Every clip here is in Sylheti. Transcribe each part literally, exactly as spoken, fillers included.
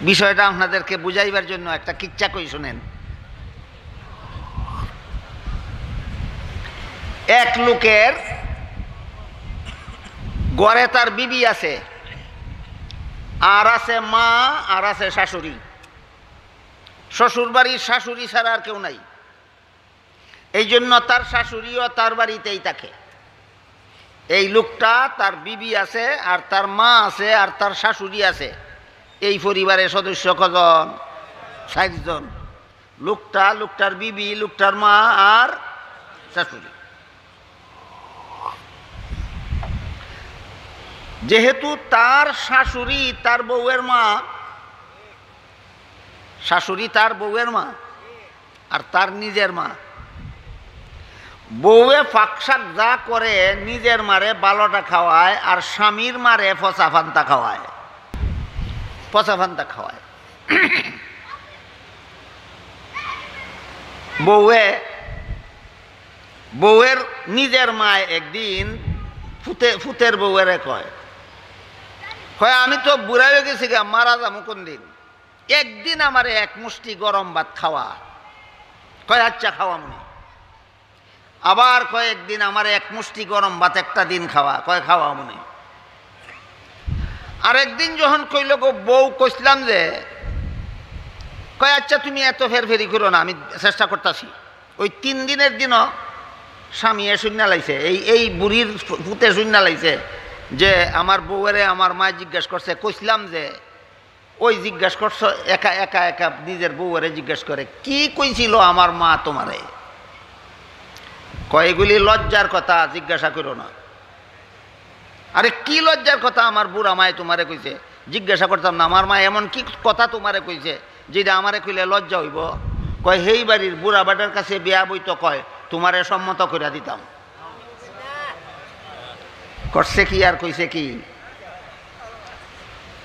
বিষয়টা আপনাদেরকে বুঝাইবার জন্য একটা কিচ্ছা কই, শুনেন। এক লোকের ঘরে তার বিবি আছে, আর আছে মা, আর আছে শাশুড়ি। শ্বশুর বাড়ির শাশুড়ি ছাড়া আর কেউ নাই। এই জন্য তার শাশুড়িও তার বাড়িতেই থাকে। এই লোকটা, তার বিবি আছে, আর তার মা আছে, আর তার শাশুড়ি আছে। এই পরিবারের সদস্য কজন? চারজন। লোকটা, লোকটার বিবি, লোকটার মা আর শাশুড়ি। যেহেতু তার শাশুড়ি তার বউয়ের মা, শাশুড়ি তার বউয়ের মা, আর তার নিজের মা। বউয়ে ফাকশাক যা করে, নিজের মারে ভালোটা খাওয়ায়, আর স্বামীর মারে পচা ফান্তা খাওয়ায়, পচা ফান্তা খাওয়ায়। বউয়ে, বউয়ের নিজের মায় একদিন ফুতে-, ফুতের বউয়েরে কয়, কয়, "আমি তো বুড়া অইয়া গেছি গা, মারা যামু কোন দিন, একদিন আমারে এক মুষ্টি গরম ভাত খাওয়া।" কয়, "আচ্ছা, খাওয়ামুনে।" আবার কয়, "একদিন আমারে এক মুষ্টি গরম ভাত একটা দিন খাওয়া।" কয়, "খাওয়ামুনে।" আর একদিন যখন কইল গো বউ, কইছিলাম যে, কয়, "আচ্ছা, তুমি এত ফেরফেরি করো না, আমি চেষ্টা করতাছি।" ওই তিন দিনের দিনও স্বামীয়ে শুনিয়া লাইছে, এই, এই বুড়ির ফুতে শুনিয়া লাইছে যে আমার বউয়েরে আমার মায় জিজ্ঞেস করছে, কইছিলাম যে, ওই জিজ্ঞেস করছো, একা, একা, একা নিজের বউয়েরে জিজ্ঞেস করে, "কি কইছিল আমার মা তোমারে?" কয়, "এগুলি লজ্জার কথা, জিজ্ঞাসা করো না।" "আরে, কি লজ্জার কথা আমার বুড়া মায় তোমারে কইছে?" "জিজ্ঞাসা করতাম না, আমার মা এমন কি কথা তোমারে কইছে যেটা আমারে কইলে লজ্জা অইবো?" কয়, "হেই বাড়ির বুড়া বেটার কাছে বিয়া বইতো কয়, তোমারে সম্মত কইরা দিতাম।" করছে কি আর কইছে কি?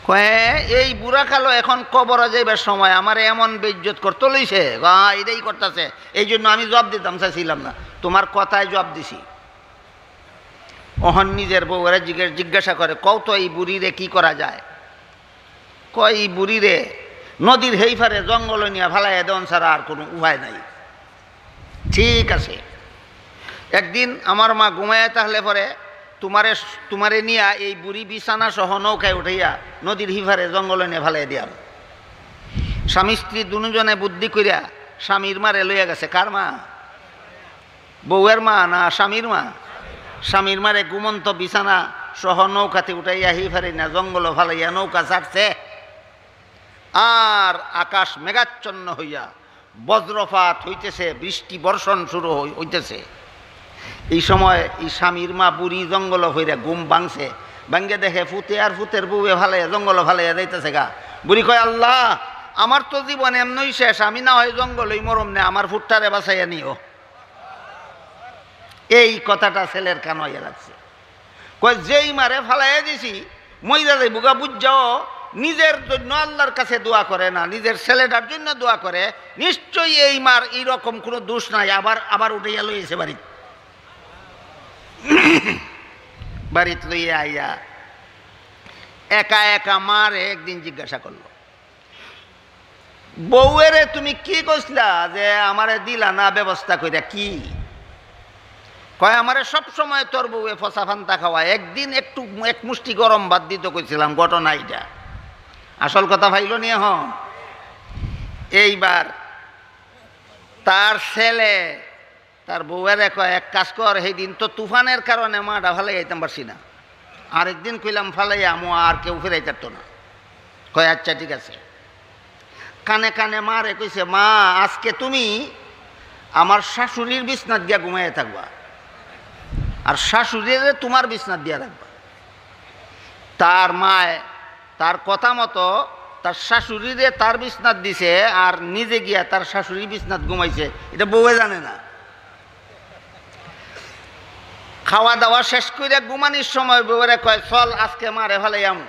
কয়, "এই বুড়া কালো এখন কবরে যাইবার সময় আমারে এমন বেইজ্জত করতো লইছে, গা, এটাই করতাছে, এই জন্য আমি জবাব দিতাম চাইছিলাম না, তোমার কথায় জবাব দিছি।" অহন নিজের বউরে জিজ্ঞে-, জিজ্ঞাসা করে, "কও তো এই বুড়িরে কি করা যায়?" কয়, "এই বুড়িরে নদীর হেই পারে জঙ্গলো নিয়া ফালাইয়া দেওন ছাড়া আর কোনো উপায় নাই।" ঠিক আছে, একদিন আমার মা ঘুমাইয়া থাকলে পরে তোমারে, তোমারে নিয়া এই বুড়ি বিছানা সহ নৌকায় উঠাইয়া নদীর হিফারে জঙ্গলো নিয়া ফালাইয়া দিয়াম। স্বামী স্ত্রী দুজনে বুদ্ধি করিয়া স্বামীর মারে লইয়া গেছে। কার মা? বউয়ের মা না স্বামীর মা? স্বামীর মারে ঘুমন্ত বিছানা সহ নৌকাতে উঠাইয়া হিফারে না জঙ্গলো ফালাইয়া নৌকা ছাড়ছে। আর আকাশ মেঘাচ্ছন্ন হইয়া বজ্রপাত হইতেছে, বৃষ্টি বর্ষণ শুরু হই-, হইতেছে। এই সময় এই স্বামীর মা বুড়ি জঙ্গলো ফিরে ঘুম ভাঙছে, ভাঙ্গে দেখে ফুতে আর ফুতের বউয়ে ফালাইয়া, জঙ্গলো ফালাইয়া যাইতেছে গা। বুড়ি কয়, "আল্লাহ, আমার তো জীবন এমনই শেষ, আমি না হয় জঙ্গলই মরম নে, আমার ফুটটারে বাঁচাইয়া নিও।" এই কথাটা ছেলের কানো আইয়া লাগছে। কয়, "যেই মারে ফালাইয়া দিছি, মইরা যাইবো গা, বুঝ যাও, নিজের জন্য আল্লাহর কাছে দোয়া করে না, নিজের ছেলেটার জন্য দোয়া করে, নিশ্চয়ই এই মার এইরকম কোনো দোষ নাই।" আবার, আবার উঠাইয়া লইছে বাড়িত। বাড়িত লইয়া আইয়া একা একা মারে একদিন জিজ্ঞাসা করলো, "বউয়েরে তুমি কি কইছিলা যে আমারে দিলা না ব্যবস্থা কইরা কি?" কয়, "আমারে সব সময় তোর বউয়ে ফসা ফান্তা খাওয়ায়, একদিন একটু এক মুষ্টি গরম ভাত দিত কইছিলাম, ঘটনা এটা।" আসল কথা পাইল নি এখন? এইবার তার ছেলে তার বউয়েরে কয়, "এক কাজ কর, সেই দিন তো তুফানের কারণে মাটা ফালাই আইতাম পারছি না, আরেকদিন কইলাম ফালাই আমু, আর কেউ ফিরাই পারতো না।" কয়, "আচ্ছা, ঠিক আছে।" কানে কানে মারে কইছে, "মা, আজকে তুমি আমার শাশুড়ির বিছনাত গিয়া ঘুমাইয়া থাকবা, আর শাশুড়িরে তোমার বিছনাত দিয়া রাখবা।" তার মায় তার কথা মতো তার শাশুড়িরে তার বিছনাত দিছে, আর নিজে গিয়া তার শাশুড়ির বিছনাত ঘুমাইছে, এটা বউয়ে জানে না। খাওয়া দাওয়া শেষ কইরা ঘুমানির সময় বউয়েরে কয়, "চল, আজকে মারে ফালাই আমু।"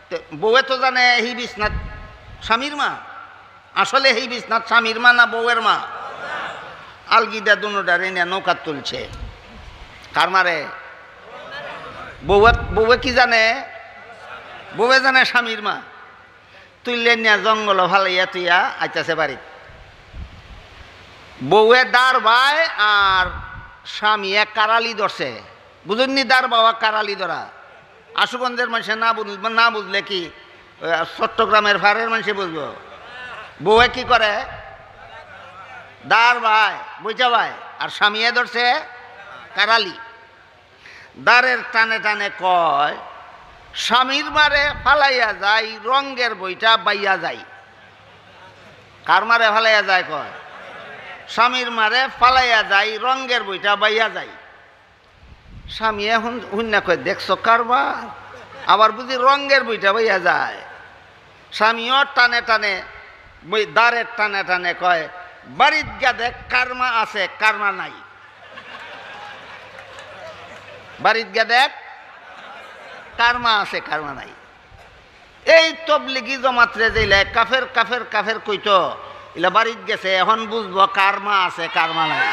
তে বউয়ে তো জানে এই বিছনাত স্বামীর মা, আসলে এই বিছনাত স্বামীর মা না বউয়ের মা? আলগিদা দুনোটারে নিয়া নৌকাত তুলছে। কার মারে? বউয়ে, বউয়ে কি জানে? বউয়ে জানে স্বামীর মা। তুইলে নিয়া জঙ্গলো ফালাইয়া তুইয়া আইতাছে বাড়িত। বউয়ে দার বায় আর স্বামীয়ে কারালি ধরছে। বুঝইননি দার বাওয়া কারালি ধরা? আশুগঞ্জের মানষে না বুঝ-, না বুঝলে কি, আহ, চট্টগ্রামের ফারের মানষে বুঝবো? বউয়ে কি করে? দার বায়, বইটা বায়, আর স্বামীয়ে ধরছে কারালি। দারের টানে টানে কয়, "স্বামীর মারে ফালাইয়া যাই, রঙ্গের বইটা বাইয়া যাই।" কার মারে ফালাইয়া যায় কয়? "স্বামীর মারে ফালাইয়া যাই, রঙ্গের বইটা বাইয়া যাই।" স্বামীয়ে হুন-, হুন্না কয়, "দেখছো কারবার? আবার বুঝি রঙ্গের বইটা বাইয়া যায়।" স্বামীও টানে টানে, বই-, দারের টানে টানে কয়, "বাড়িত গিয়া দেখ, কারমা আছে, কারমা নাই। বাড়িত গিয়া দেখ, কারমা আছে, কারমা নাই।" এই তবলিগি জমাতরে যেইলা কাফের, কাফের, কাফের কইতো, ইলা বাড়িত গেছে, এখন বুঝবো কারমা আছে, কারমা নাই।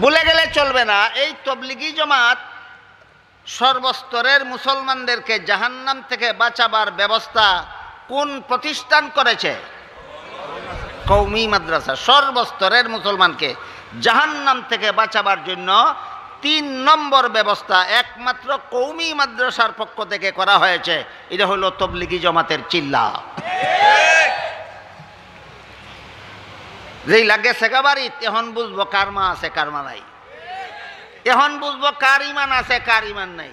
ভুলে গেলে চলবে না, এই তবলিগি জমাত সর্বস্তরের মুসলমানদেরকে জাহান্নাম থেকে বাঁচাবার ব্যবস্থা কোন প্রতিষ্ঠান করেছে? কওমি মাদ্রাসা। সর্বস্তরের মুসলমানকে জাহান্নাম থেকে বাঁচাবার জন্য তিন নম্বর ব্যবস্থা একমাত্র কওমি মাদ্রাসার পক্ষ থেকে করা হয়েছে। এটা হলো তবলিগি জমাতের চিল্লা। যেইলা গেছেগা বাড়িত, এখন বুঝবো কারমা আছে, কারমা নাই। এখন বুঝবো কার ইমান আছে, কার ইমান নাই।